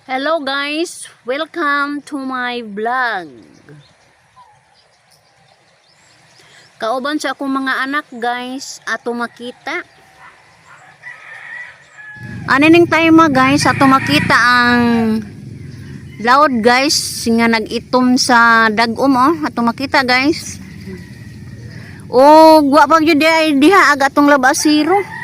Hello guys, welcome to my vlog. Kauban sa akong mga anak guys, ato makita. Ano ning time guys, ato makita ang loud guys nga nag-itom sa dagom oh, ato makita guys. O wa pa gyud ay diha ag atong labasiro.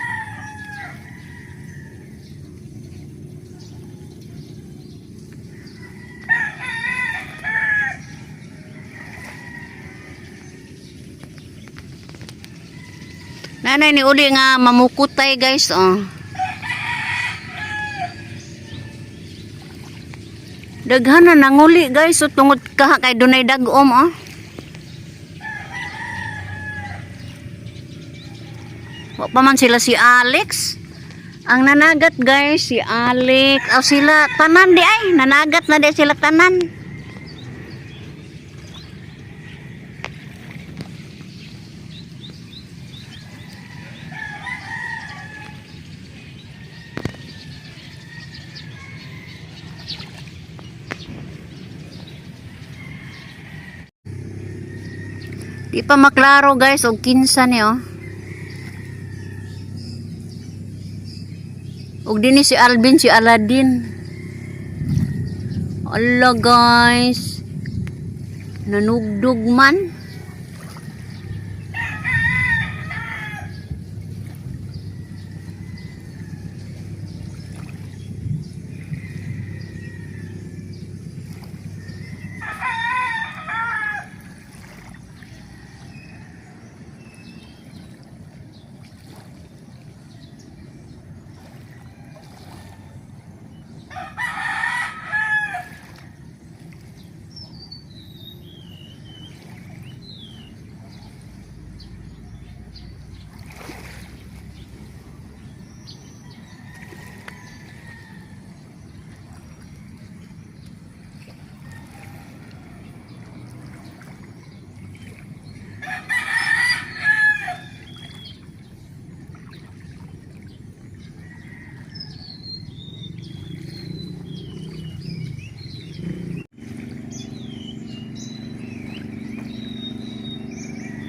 Nanay ni uli nga mamukutay guys oh. Daghan na nanguli guys so tungod kaha kay dunay dagom oh. Wa pa man sila si Alex. Ang nanagat guys si Alex. Oh, sila tanan di ay nanagat na di sila tanan. Di pa maklaro guys og kinsa ni oh. Og dinhi si Alvin si Aladdin. Ala guys. Nanugdug man.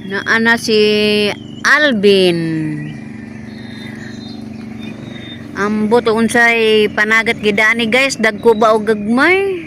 Naa na si Alvin. Ambot unsay panagat gidani guys, dagko ba og gagmay?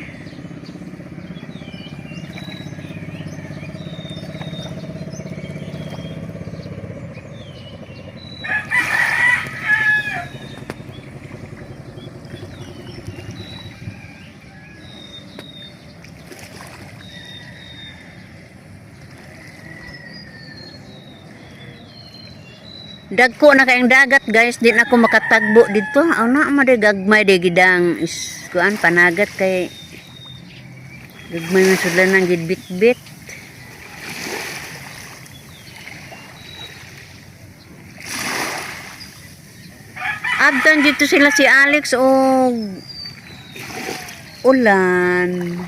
Dagko na kayong dagat guys, di na ako makatagbo dito. Aw na ma di gagmay di gidang is kuan panagat kay gagmay man sudlan ng gidbitbit. Abdan dito sila si Alex og ulan.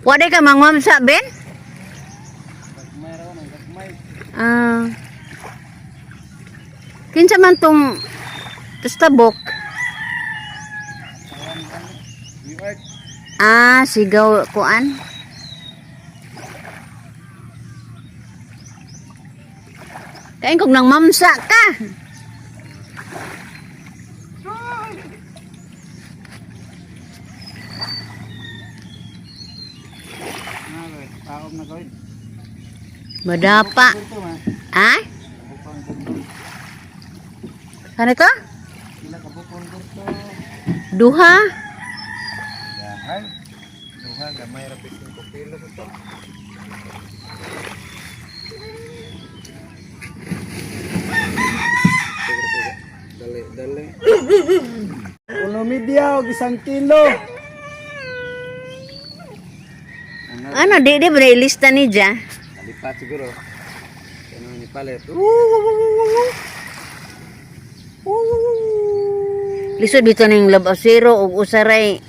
Wala ka mangwamsa, Ben? Gagmay raw nang gagmay. Ah. Kinsa man tong tastabok? Iwag. Ah, sigaw kuan. Kain kog nang mamsa ka. Taom na gawin. Madapa. Ito ma. Ah? Bukang dito. Ano to? Sila ka bukong dito. Duha. Yahay. Duha gamay ra pit ko kilo ito. Dali, dali. Uno. Komedya og 1 kilo. Ano, di ba ilista ni Ja? Nalipat siguro. Ano ni palit? Lisod dito ning lab zero ug usaray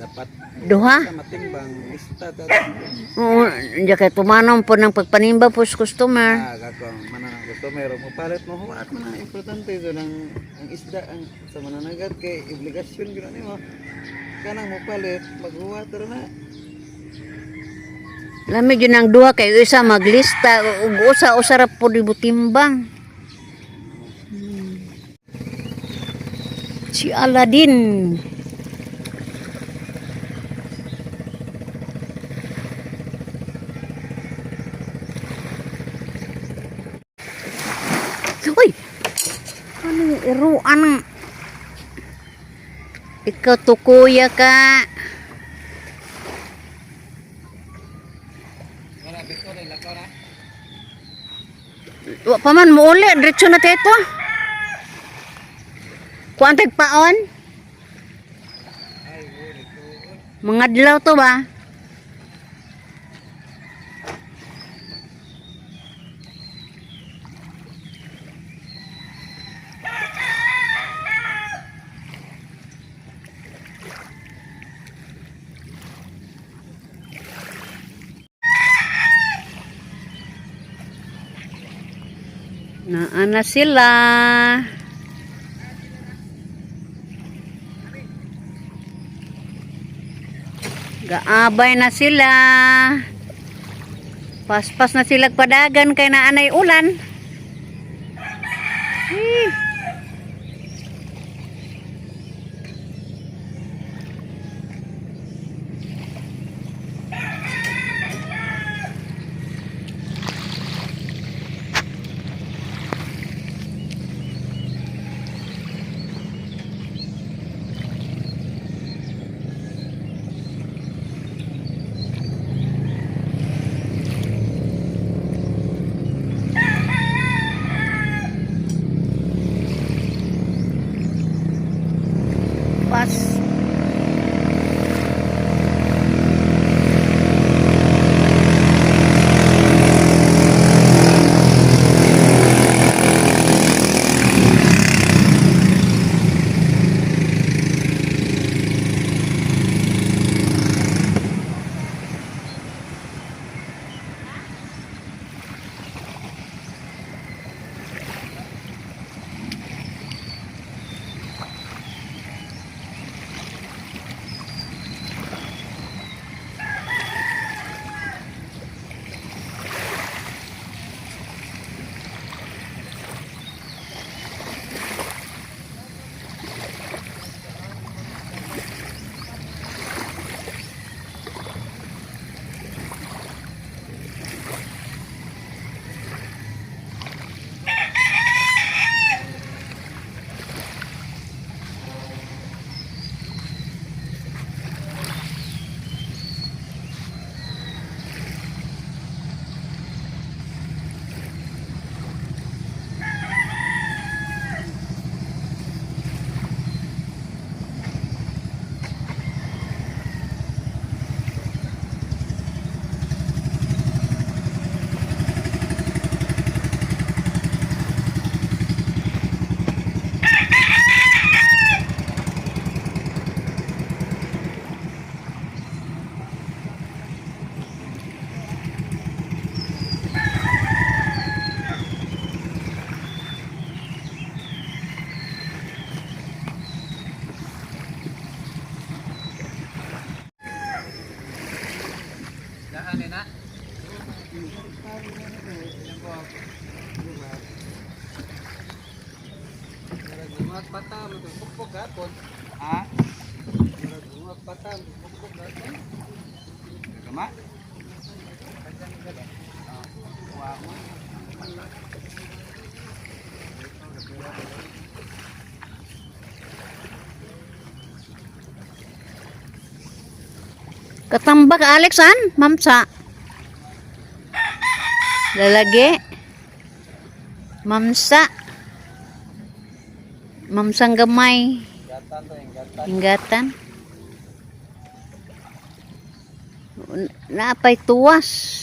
Dapat duha. sa matimbang lista ta. Oo, diya kay tumanom po ng pagpanimba po sa customer. Ah, gakong manang customer mo palit mo huwat man ang importante so nang ang isda ang sa mananagat kay obligasyon gyud nimo. Kanang mo palit maghuwat ra na. Lami yun ang duha kay isa maglista ug usa usa ra po di butimbang. Si Aladdin. Uy! Anong iruan? Ikaw to kuya ka. Wa pa man muuli, diretso na tayo ito. Kuan tagpaon? Mga adlaw to ba? Naa na sila. Gaabay na sila. Paspas na sila padagan kay naanay ulan. Eh. Pas. Daan na. Pata mo pukpok gapon. Ha? Pata mo pukpok gapon. Kama? Katambak Alex an, mamsa. Lalagi. Mamsa. Mamsang gamay. Yata Ingatan to, ingatan. Ingatan. Naapay tuwas.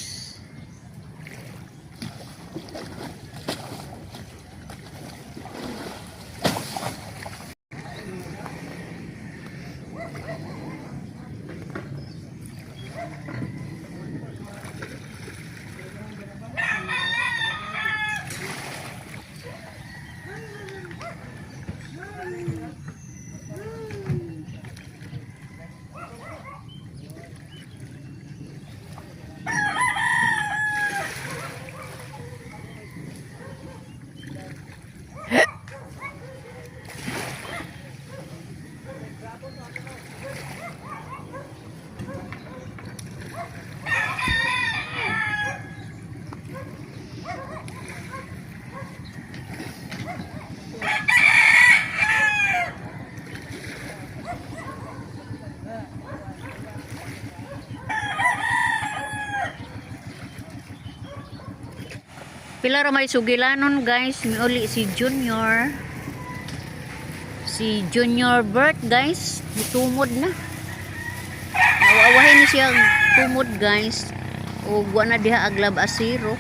Pila ra may sugilanon, guys, miuli si Junior. Si Junior Bert, guys, nitumod na. Nawawahin ni siya tumod, guys. O wa na diha aglab asiro.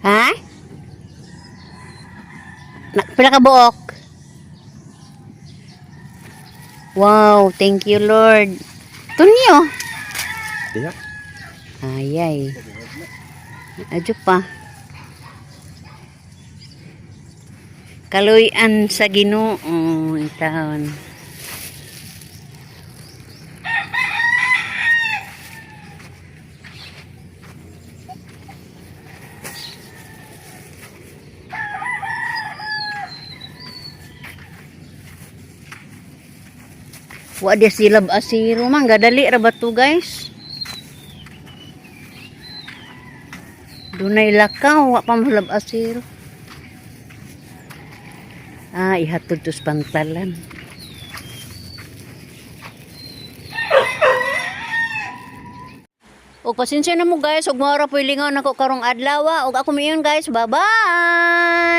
Ha? Na, pila ka buok? Wow, thank you, Lord. Tunyo. Diha. Ay, ay. Adyo pa. Kaluy-an sa Ginoo taon. Wa di sila asiro man gadali ra ba to, guys? Dunay lakaw, wa pa malab asiro. Ah, ihatod to sa pantalan. Og pasensya na mo, guys, ug maora po lingaw nako karong adlaw. Og ako miyon, guys. Bye-bye.